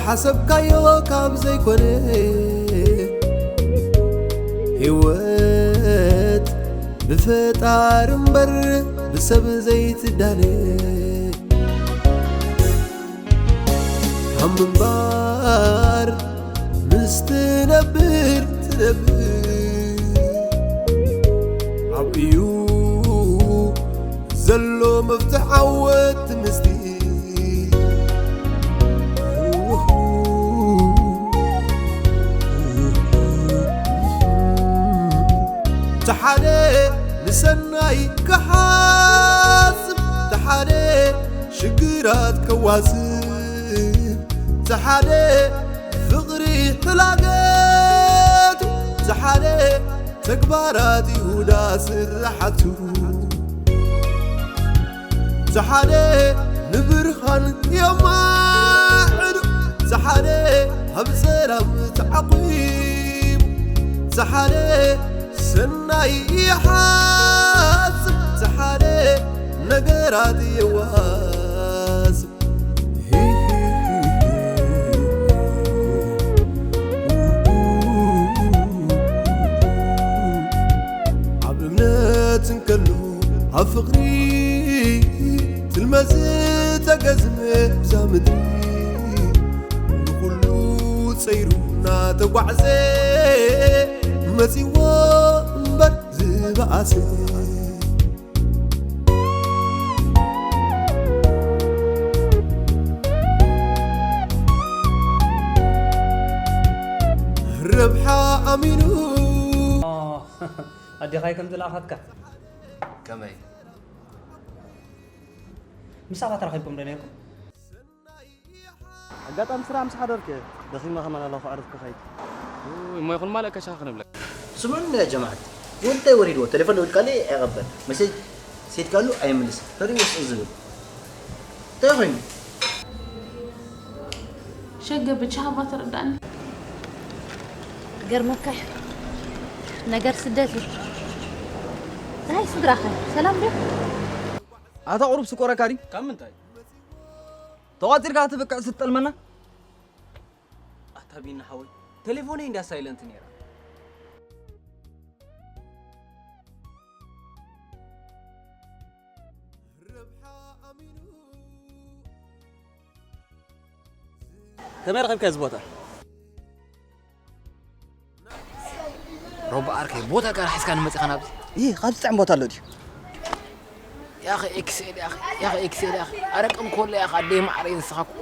ሓሰብካዮ ካብ ዘይኮነ፣ ህይወት ብፈጣሪ እምበር ብሰብ ዘይትዳነ። ካብ ምንባር ምስ ትነብር ትነብር፣ ኣብኡ እዩ ዘሎ መፍትሕ ዓወት ምስቲ። ተሓደ ንሰናይ ክሓስብ፣ ተሓደ ሽግራት ከዋስብ፣ ተሓደ ፍቕሪ ሕላገቱ፣ ተሓደ ተግባራት ይሁዳ ስራሓቱ። ዝሓደ ንብርሃን የማዕዱ፣ ዝሓደ ኣብ ሰላም ተዓቂቡ፣ ዝሓደ ሰናይ ይሓስብ፣ ዝሓደ ነገራት የዋስብ። ኣብ እምነት እንከሎ ኣብ ፍቕሪ ትልመ ዝተገዝመ እዛ ምድሪ፣ ንኹሉ ጸይሩ እናተጓዕዘ መጺዎ እምበር ዝበኣሰ። ረብሓ ኣሚኑ። ኣዴኻይ ከም ዝለኣኸትካ። ከመይ? ምሳኻ ተራኺብኩም ዶ ነይርኩም? ኣጋጣሚ ስራሕ ምስ ሓደርክ ደኺመ ከማን ኣለኹ፣ ኣዕርፍ ክኸይድ። እሞ ይኹን ማለት ከሻ ክንብለካ። ስምዑኒ ያ ጀማዓት፣ እዚ ወዲ እንታይ ወሪድዎ? ቴሌፎን ደዊልካለይ ኣይቐበል፣ መሴጅ ሰይድካሉ ኣይምልስ፣ ተርእዮ ስቕ ዝብል እንታይ ኮይኑ? ሸገ ብቻ ሃባ ተረዳኒ። ገርመካ ነገር ስደት እዩ። ናይ ስድራኸ ሰላም ድዩ? ኣታ ቁሩብ ስቆረካ ድዩ? ካብ ምንታይ? ተቋጺርካ ትብቅዕ ስትጠልመና? ኣታ ቢኒ ሓወይ፣ ቴሌፎነይ እንድያ ሳይለንት ነይራ። ከመይ ረኺብካ እዚ ቦታ? ሮባ ዓርከይ፣ ቦታ ከ ሒዝካ ንመጺኻ ናብዚ? ይህ ካብ ዝጥዕም ቦታ ኣሎ ድዩ? ያኸ ኤክስኤል ያኸ ያኸ ኤክስኤል ያኸ ኣረቂ እንኮሎ ያኸ ኣደይ ማዕረይ ንስኻ እኮ።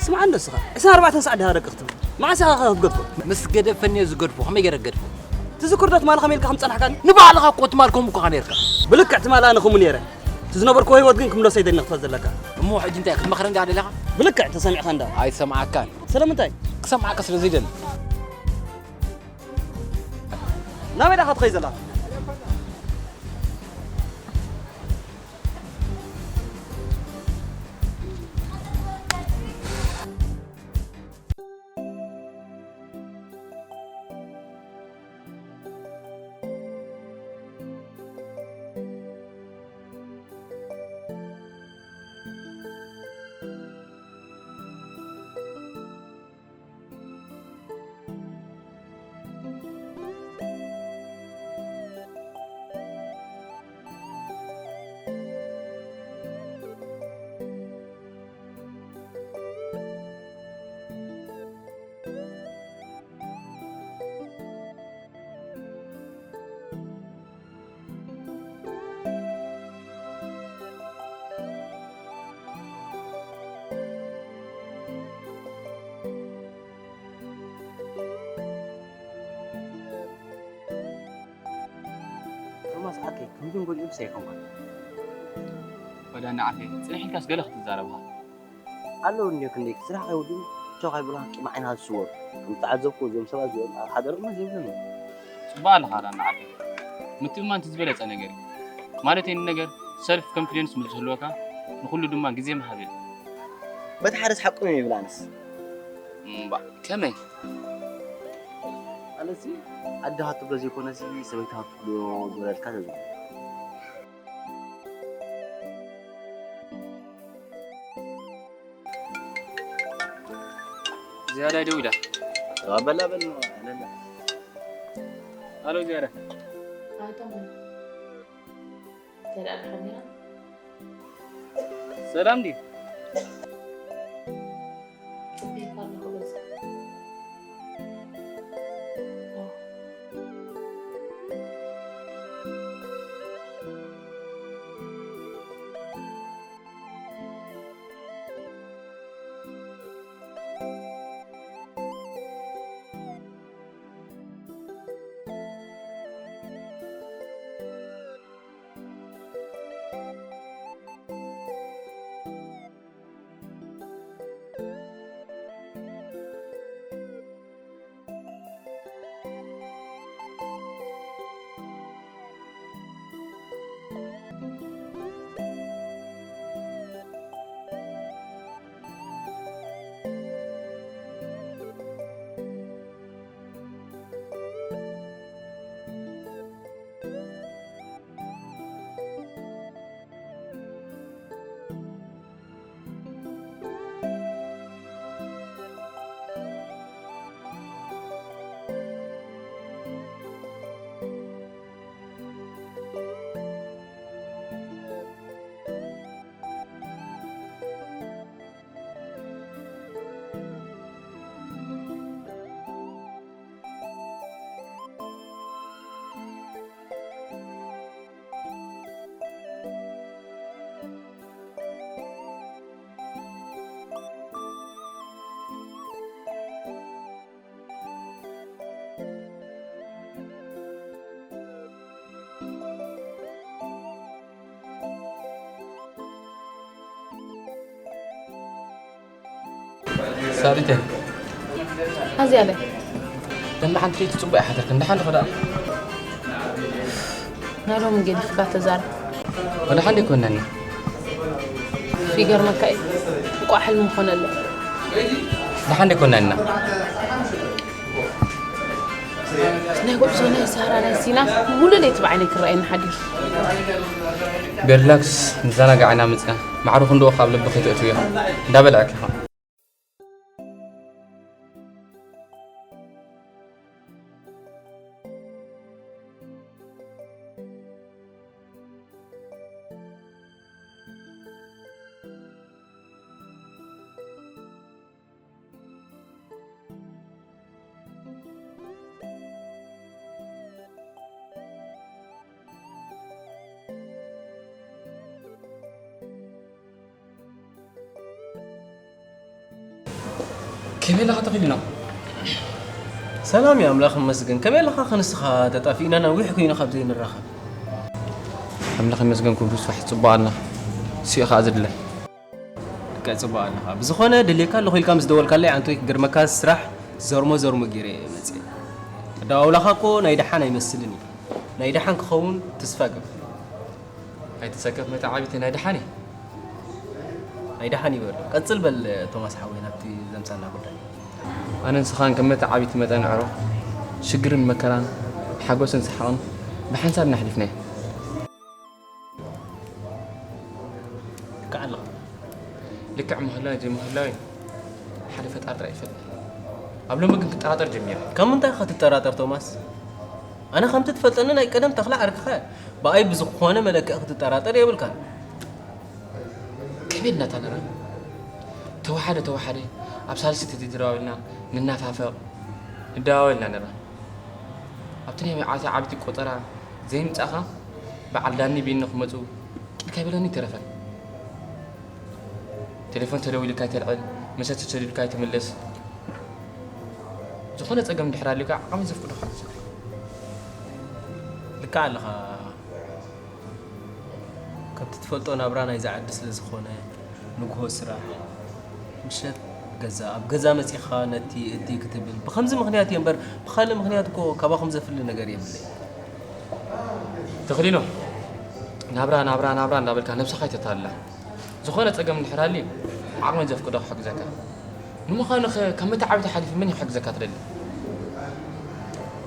ስምዓ እንዶ እስኻ ዕስራን ኣርባዕተን ሰዓት ድኻ ኣረቂ ክትብል? መዓስ ኢኻ ኸ ክትገድፎ? ምስ ገደፈኒ እየ ዝገድፎ። ከመይ ገይረ ክገድፎ? ትዝክር ዶ ትማሊ ከመይ ኢልካ ከም ጸናሕካኒ? ንባዕልኻ እኮ ትማል ከምኡ እኮ ኢኻ ነይርካ። ብልክዕ ትማል ኣነ ከምኡ ነይረ። እቲ ዝነበርክዎ ህይወት ግን ክምለሶ ኣይደልን ክትፈልጥ ዘለካ። እሞ ሕጂ እንታይ ክትመኽረኒ ዲኻ ደሊኻ? ብልክዕ ተሰሚዕካ እንዳ። ኣይሰምዓካን። ስለምንታይ? ክሰምዓካ ስለ ዘይደሊ። ናበይ ዳኻ ትኸይ ዘላ? ቶማስ ዓርከይ፣ ከምዞም ገሊኦም ሰብ ኣይኮንካን። ወዳኒ ዓርከይ፣ ጽንሕ ኢልካስ ገለ ክትዛረብ ኢኻ። ኣለዉ እንድዮም ክንደይ፣ ስራሕ ከይውድኡ ቸኽ ኣይብሉኻን፣ ቂም ዓይንኻ ዝስወሩ። ከም ዝተዓዘብኩ እዞም ሰባት እዚኦም ኣብ ሓደርኦም ዘይብሎም እዮም። ጽቡቕ ኣለኻ ወዳኒ ዓርከይ። ምትእምማን እቲ ዝበለጸ ነገር እዩ። ማለተይ ንነገር ሰልፍ ኮንፊደንስ ምስ ዝህልወካ ንኹሉ ድማ ግዜ ምሃብ እዩ። በቲ ሓደስ ሓቆም እዮም ይብል ኣነስ። እምባእ ከመይ? ኣነሲ ኣድኻ ትብሎ ዘይኮነሲ ሰበይትኻ ትብሎ ዝበለልካ ተዝብል። ዝያዳ ደው ኢላ። በላ በል ኣለላ። ኣሎ ዝያዳ። ኣቶም ተዳር ሓሚና ሰላም ድዩ? ጽቡቕ ይባል ንኽበጽሕ። ሳሪተ፣ ኣዝያ በይ። ለማ ሓንቲ ለይቲ ጽቡቕ ኣይሓደርክን። ደሓን ዲኺ ደኣ? ናይ ሎሚ ገዲፍካ ተዛረብ። ወላ ሓንቲ ኣይኮነን። ይገርመካ እዩ። እንቋዕ ሕልሚ ኾነለይ። ደሓን ኣይኮነን። ናይ ጉዕዞ ናይ ሳራ ናይ ሲና ሙሉእ ለይቲ ብዓይነይ ክረኣየኒ ሓዲሩ። ቤርላክስ ንዘናጋዕ ኢና መጺና። ማዕረ ክንድኡ ካብ ልቢ ከይተእትውዮ። እንዳበልዐኪ ኢኻ። ከመይ ኣለኻ ተኽሊኖ? ሰላም እዩ ኣምላኽ ይመስገን። ከመይ ኣለኻ ከ ንስኻ ተጣፊእና ነዊሕ ኮይኑ ካብ ዘይንራኸብ? ኣምላኽ ይመስገን ኩሉ ስራሕ ጽቡቕ ኣላ። ስኢኻ ዝድለ። ልክዕ ጽቡቕ ኣለኻ። ብዝኾነ ደልየካ ኣለኹ ኢልካ ምስ ደወልካለይ ኣንቶይ ክገርመካ ስራሕ ዘርሞ ዘርሞ ገይረ እየ መጽየ። ኣደዋውላኻ እኮ ናይ ደሓን ኣይመስልን እዩ። ናይ ደሓን ክኸውን ተስፋ እገብር። ኣይትሰከፍ መተዓቢቲ ናይ ደሓን እዩ። ናይ ደሓን ይበል። ቀጽል በል ቶማስ ሓወይ ናብቲ ዘምጻና ጉዳይ። ኣነ ንስኻን ከም መተዓቢቲ መጠን ንዕሮ ሽግርን መከራን ሓጎስን ሰሓቕን ብሓንሳብ እናሕሊፍናዮ። ልክዕ ኣለኻ። ልክዕ ምህላው ዘይምህላው ሓደ ፈጣሪ ጥራይ ይፈልጥ። ኣብ ሎሚ ግን ክጠራጠር ጀሚረ። ካብ ምንታይ ኢኻ ትጠራጠር ቶማስ? ኣነ ከምቲ ትፈልጠኒ ናይ ቀደም ተኽለ ዓርክኻ እየ። ብኣይ ብዝኾነ መለክዒ ክትጠራጠር የብልካን። ከመይ ኢልና እታ ንራ? ተወሓደ ተወሓደ ኣብ ሳልስቲ ተደዋዊልና ንናፋፈቕ ንደዋወልና ንራ። ኣብቲ ናይ መዓልቲ ዓቢይቲ ቆጠራ ዘይምጻእኻ በዓል ዳኒ ቢኒ ክመጹ ቂልካ ይበለኒ ኣይተረፈን። ቴሌፎን ተደዊሉልካ ኣይተልዕል፣ መሰቲ ተሰዲዱልካ ኣይትምልስ። ዝኾነ ጸገም እንድሕር ኣልዩካ ዓቕሚ ዘፍቅዶ ክሓግዘካ። ልክዕ ኣለኻ። ከምቲ ትፈልጦ ናብራ ናይዛ ዓዲ ስለ ዝኾነ ንግሆ ስራሕ፣ ምሸት ገዛ፣ ኣብ ገዛ መጺኻ ነቲ እቲ ክትብል ብኸምዚ ምኽንያት እዩ እምበር ብኻልእ ምኽንያት እኮ ካባኹም ዘፍሊ ነገር የብለይ። ተኽሊኖ፣ ናብራ ናብራ ናብራ እንዳበልካ ነብስኻ ኣይተታልላ። ዝኾነ ጸገም እንድሕር ኣልዩ ዓቕመይ ዘፍቅዶ ክሕግዘካ። ንምዃኑ ኸ ካብ መተዓቢቲ ሓሊፉ መን እዩ ክሕግዘካ ትደሊ?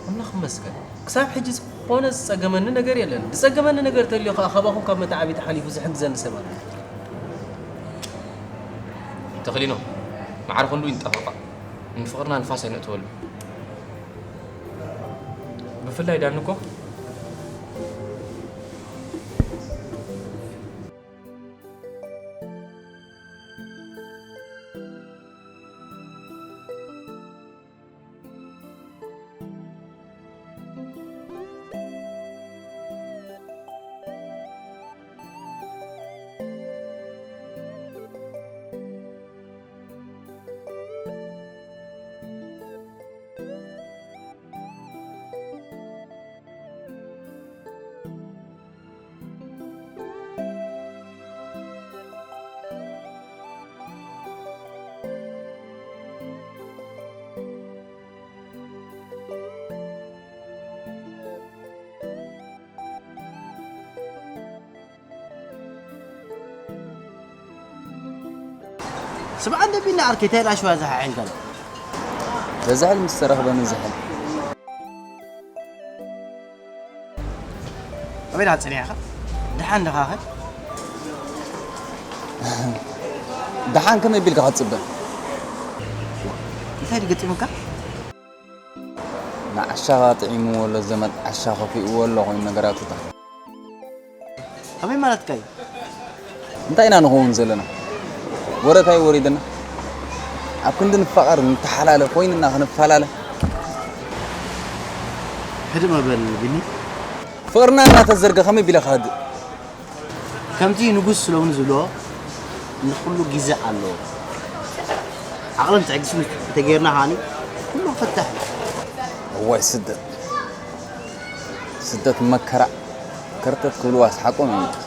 ኣምላኽ ይመስገን። ክሳብ ሕጂ ዝኾነ ዝጸገመኒ ነገር የለን። ዝጸገመኒ ነገር ተልዩ ኸኣ ካባኹም ካብ መተዓቢቲ ሓሊፉ ዝሕግዘኒ ሰብ ኣሎ። ተኽሊኖ፣ ማዕረ ክንዱ ይንጠፋፋ። ንፍቕርና ንፋስ ኣይነእትወሉ። ብፍላይ ዳኒ እኮ ስምዓ እንደ ቢና ኣርከይ፣ እንታይ ኢላ ሽዋ ዝሓሒል ከሎ? ዘዝሕል ምስ ተረኽበ ንዝሕል። ኣበይ ደኣ ጸኒሕካ? ደሓን ዲኻ ኸ? ደሓን ከመይ ቢልካ ክትጽበ? እንታይ ድገጢሙካ? ንዓሻኻ ጥዒምዎ ኣሎ ዘመድ ዓሻ ከፊእዎ ኣሎ ኮይኑ ነገራቱታ። ከመይ ማለትካ እዩ? እንታይ ኢና ንኸውን ዘለና? ወረ እንታይ ወሪድና? ኣብ ክንዲ ንፋቐር፣ ንተሓላለ፣ ኮይንና ክንፈላለ። ሕድእ መበል ቢኒ። ፍቕርና እናተዘርገ ከመይ ቢለ ክሃድእ? ከምቲ ንጉስ ስሎሞን ዝብሎ ንኹሉ ግዜ ኣለዎ። ዓቕልን ትዕግስትን እንተጌርና ከዓኒ ኩሉ ክፍታሕ እዩ። እዋይ ስደት፣ ስደት መከራ ከርተት ክብልዋስ ሓቆም እዮም።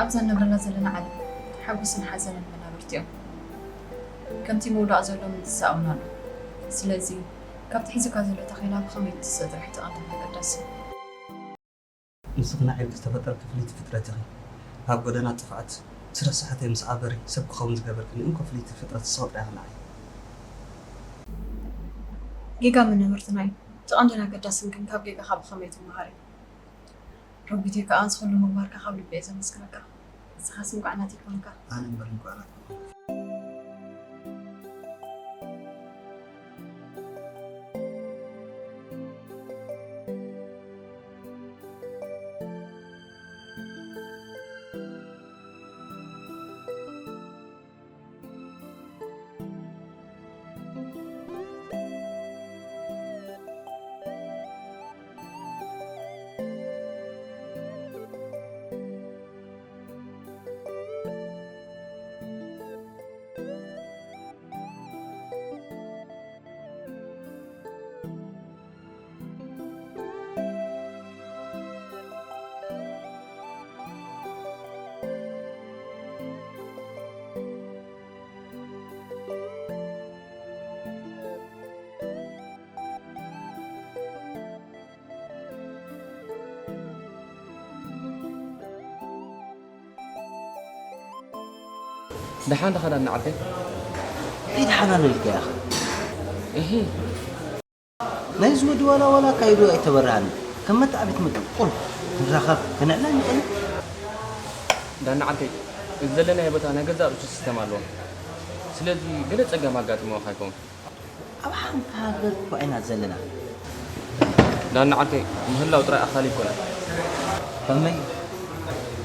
ኣብዛ ንነብረላ ዘለና ዓለም ሓጎስን ሓዘንን መናብርቲ እዮም። ከምቲ ምውዳቕ ዘሎ ምትሳእ እውን ኣሎ። ስለዚ ካብቲ ሒዙካ ዘሎ ተኼላ ብኸመይ ትትስእ ጥራሕ እቲ ቀንድን ኣገዳስን። ንስኺ ንዓይ ዝተፈጠርኪ ፍልይቲ ፍጥረት ኢኺ። ካብ ጎደና ጥፍኣት ምስ ረሳሓተይ ምስ ዓበሪ ሰብ ክኸውን ዝገበርክኒ እንኮ ፍልይቲ ፍጥረት ንስኺ ጥራይ ኢኺ ንዓይ። ጌጋ መናብርትና እዩ። እቲ ቀንድን ኣገዳስን ግን ካብ ጌጋኻ ብኸመይ ትመሃር እዩ። ሮቢተይ ከኣ፣ እዚ ኹሉ ምግባርካ ካብ ልቢ እየ ዘመስግነካ። ንስኻስ እንቋዕ ናተይ ኮንካ። ኣነ እምበር እንቋዕ ናትካ ኮንኩ። ደሓን ዲኻ ዳኒ ዓርከይ? እንታይ ደሓን ኣሎ ኢልካ ኢኻ? እሂ። ናይዚ ወዲ ዋላ ዋላ ኣካይዱ ኣይተበርሃኒ። ከም መተዓቢት መጠን ቁሩብ ክንራኸብ፣ ክነዕልል ንኽእል። ዳኒ ዓርከይ፣ እዚ ዘለናዮ ቦታ ናይ ገዛእ ርእሱ ሲስተም ኣለዎ። ስለዚ ገለ ጸገም ኣጋጢምዎ ከይከውን። ኣብ ሓንቲ ሃገር እኮ ኢና ዘለና። ዳኒ ዓርከይ፣ ምህላው ጥራይ ኣኻሊ ኣይኮነን። ከመይ?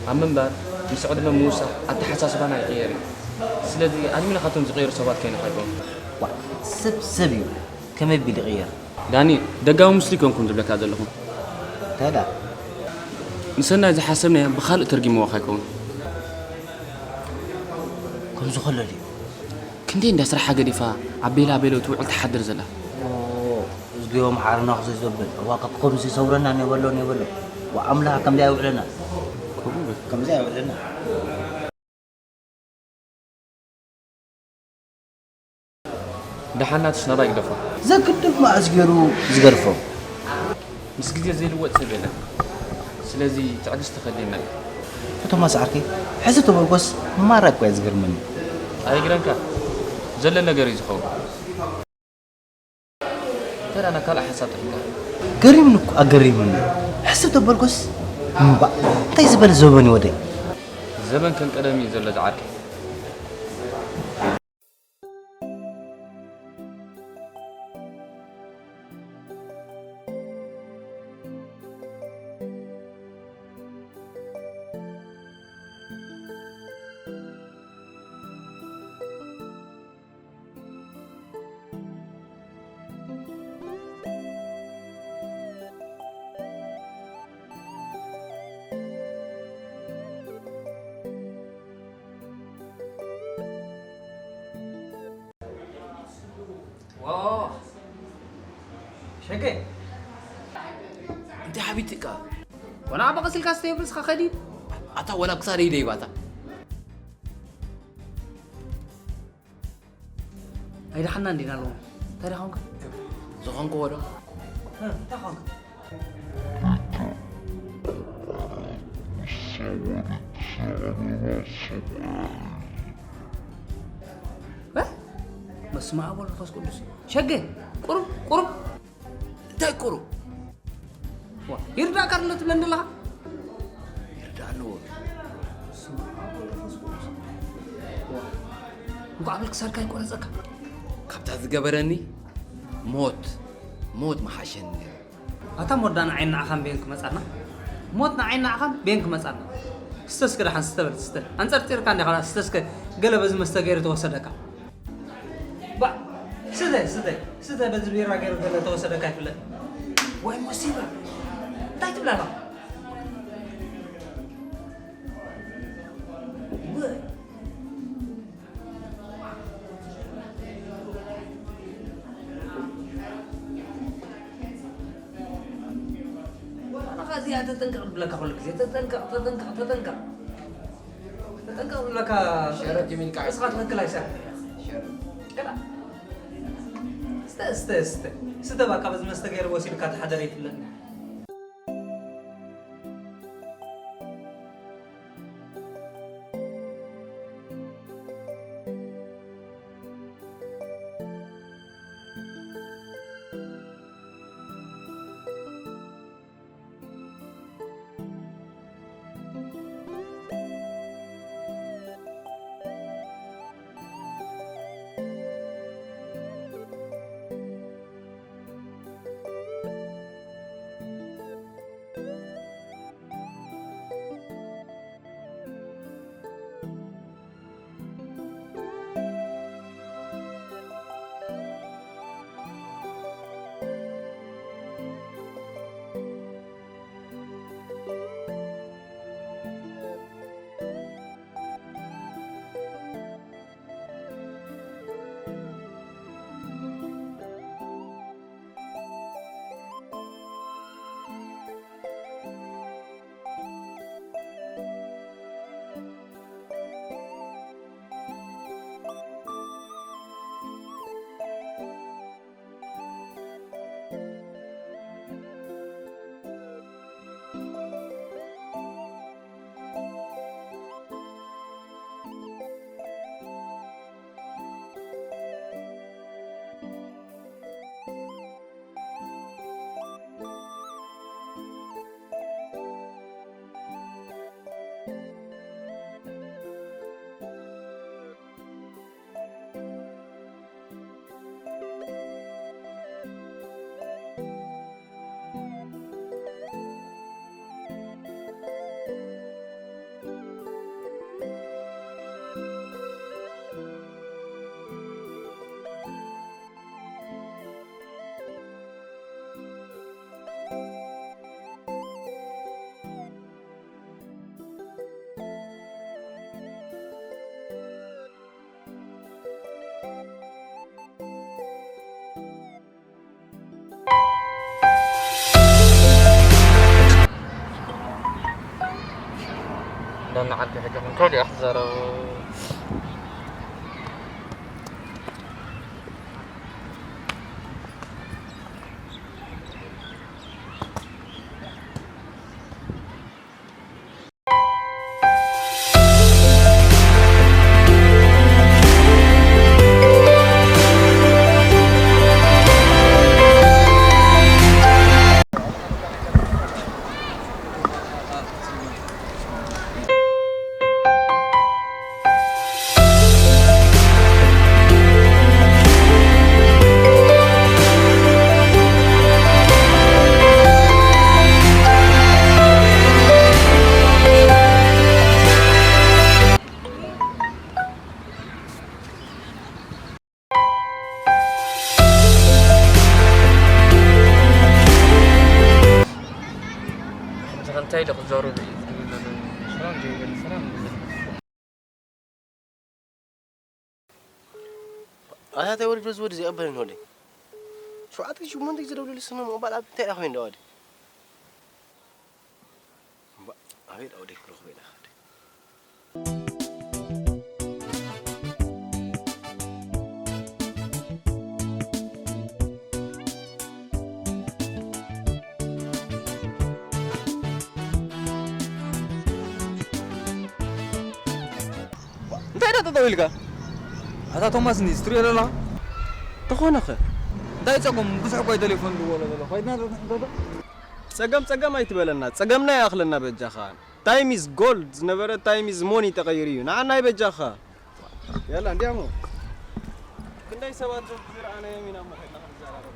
ኣብ ምንባር፣ ምስ ዕድመ ምውሳኽ፣ ኣተሓሳስባና ይቕየር እዩ። ስለዚ፣ ኣድሚና ካብቶም ዝቕየሩ ሰባት ከይንኸውን። ዋ፣ ሰብ ሰብ እዩ። ከመይ ቢሉ ይቕየር? ዳኒ፣ ደጋዊ ምስሊ ኣይኮንኩን ዝብለካ ዘለኹ። እንታይ ደኣ? ንሰናይ ዝሓሰብናዮ ብኻልእ ተርጊምዎ ከይከውን። ከምዚ ከሎ ድዩ? ክንደይ እንዳ ስራሓ ገዲፋ ኣብ ቤላ ቤሎ ትውዕል ትሓድር ዘላ። ኦ፣ እዝግዮ መሓረና ክዘይ ዘብል። እዋካ ከምዚ ሰውረና ነበሎ ነበሎ። ወኣምላኽ ከምዚ ኣይውዕለና። ከምኡ በል። ከምዚ ኣይውዕለና። ደሓን ናትሽ ናባይ ግደፎ። ዘግድፍ መኣዝ ገይሩ ዝገድፎ? ምስ ግዜ ዘይልወጥ ሰብ የለን። ስለዚ ትዕግስቲ ከድልየና እዩ። እቶ ቶማስ ዓርከይ፣ ሕዚ ተበልኮስ ማራ እኮ እዩ ዝገርመኒ። ኣይግረምካ፣ ዘሎ ነገር እዩ ዝኸውን። ተራ ናብ ካልእ ሓሳብ ጥሒልካ። ገሪምኒ እኮ ኣገሪምኒ። ሕስብ ተበልኩስ፣ እምባእ፣ እንታይ ዝበለ ዘበን እዩ ወደይ? ዘበን ከም ቀደም እዩ ዘሎ ዝዓርከይ። ዋው! ሸገ! እንታይ ሓቢትካ? ወላ ኣባ ቀሲልካ ስተይ ብርስኻ ከዲ? ኣታ ወላ ክሳደይ ደይባታ። ኣይደሓና እንዲና ኣለዎም። እንታይ ደኣ ኾንካ? ዝኾንክዎ ዶ? እ፣ እንታይ ኾንካ? እ? በስመ አብ ወወልድ ወመንፈስ ቅዱስ። ሸገ፣ ቁሩብ፣ ቁሩብ። እንታይ ቁሩብ? ዋ፣ ይርዳእካ ዶ ትብለኒ ዘለኻ? ይርዳእኒ እዎ። በስመ አብ ወወልድ ወመንፈስ ቅዱስ። ዋ፣ እንኳዕ ብል ክሳድካ ይቆረጸካ። ካብታ ዝገበረኒ ሞት፣ ሞት ምሓሸኒ ነይሩ። ኣታ ሞት ዳ ንዓይን ንዓኻን በየን ክመጻና? ሞት ንዓይን ንዓኻን በየን ክመጻና? ስተ እስከ ደሓን ስተ በል ስተ። ኣንጸርጺርካ እንዲኻ ስተ እስከ ገለ በዚ መስተ ገይሩ ተወሰደካ። ባ፣ ስተ፣ ስተ፣ ስተ በዚ ቢራ ገይሩ ገለ ተወሰደካ ይፍለጥ። ወይ ሙሲባ። እንታይ ትብል ኣለኻ? ወይ ዋላ እዚኣ ተጠንቀቕ ዝብለካ ኩሉ ግዜ፣ ተጠንቀቕ፣ ተጠንቀቕ፣ ተጠንቀቕ። ተጠንቀቕ ዝብለካ ሸረት ይሚንካ እስኻ ትኽክል ኣይሰርሕ። ሸረት። ገና። ስተ፣ ስተ፣ ስተ። ስተ ባካ በዚ መስተ ገይሩ ወሲድካ ተሓደረ ይፍለጥ። ንዓዲ ሕጂ ክንከል እያ ክዛረብ። እንታይ ኢሉ ክዛረብ እዩ ዝብል ዘሎ? ሰላም ዘይብል ሰላም። ኣታ ተወሪድ በዚ ወዲ እዚኣ በለን ወደይ። ሸውዓተ ጊዜ ሽሞንተ ጊዜ ደውልሉ ስነ ሞባይል ኣብ እንታይ ኢኻ ኮይን ደዋዲ? እምባ-፣ ኣቤት ኣውደይ ክረኽቦ ኢና። እንታይ ደኣ ጠጠው ኢልካ? ኣታ ቶማስ እንዲስ ትሪኦ ዘለኻ? ተኾነኸ? እንታይ ጸገም? ብዙሕ እኮ እዩ ቴሌፎን ዝድወሎ ዘሎ። ኮይድና ዶ ንሕንቶ ዶ? ጸገም ጸገም ኣይትበለና። ጸገምና ይኣኽለና በጃኻ። ታይም ኢዝ ጎልድ ዝነበረ ታይም ኢዝ ሞኒ ተቐይሩ እዩ። ንዓና ይበጃኻ። የላ እንዲያሞ። ክንደይ ሰባት ዝረኣናዮም ኢና እሞ ኮይድና ክንዘራረብ።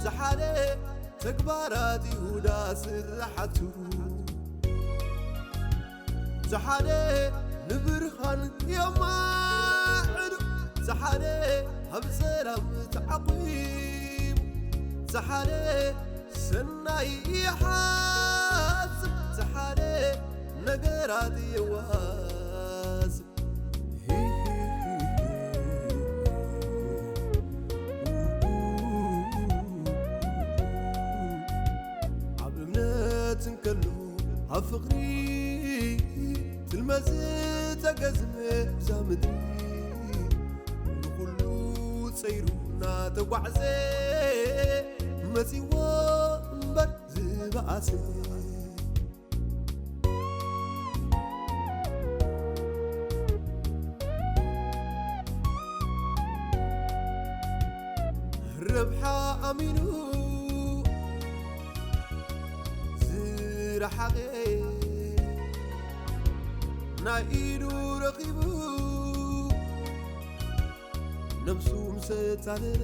ዝሓደ ተግባራት ይሁዳ ስራሓቱ፣ ዝሓደ ንብርሃን የማዕዱ፣ ዝሓደ ኣብ ሰላም ተዓቂቡ፣ ዝሓደ ሰናይ ይሓስብ፣ ዝሓደ ነገራት የዋስብ። ኣብ እምነት እንከሎ ኣብ ፍቕሪ ትልመ ዝተገዝመ እዛ ምድሪ፣ ንኹሉ ጸይሩ እናተጓዕዘ መጺዎ እምበር ዝበኣሰ። ረብሓ ኣሚኑ ዝረሓቐ፣ ናይ ኢዱ ረኺቡ ነብሱ ምስ ኣታለለ፣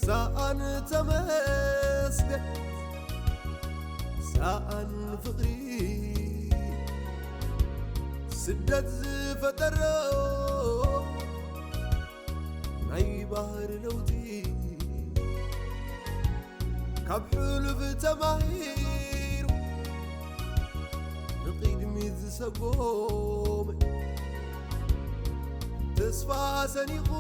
ሰኣን ተመስገን፣ ሰኣን ፍቕሪ ስደት ዝፈጠሮ ናይ ባህሪ ለውጢ፣ ካብ ሕሉፍ ተማሂሩ ንቕድሚት ዝሰጎመ፣ ተስፋ ሰኒቑ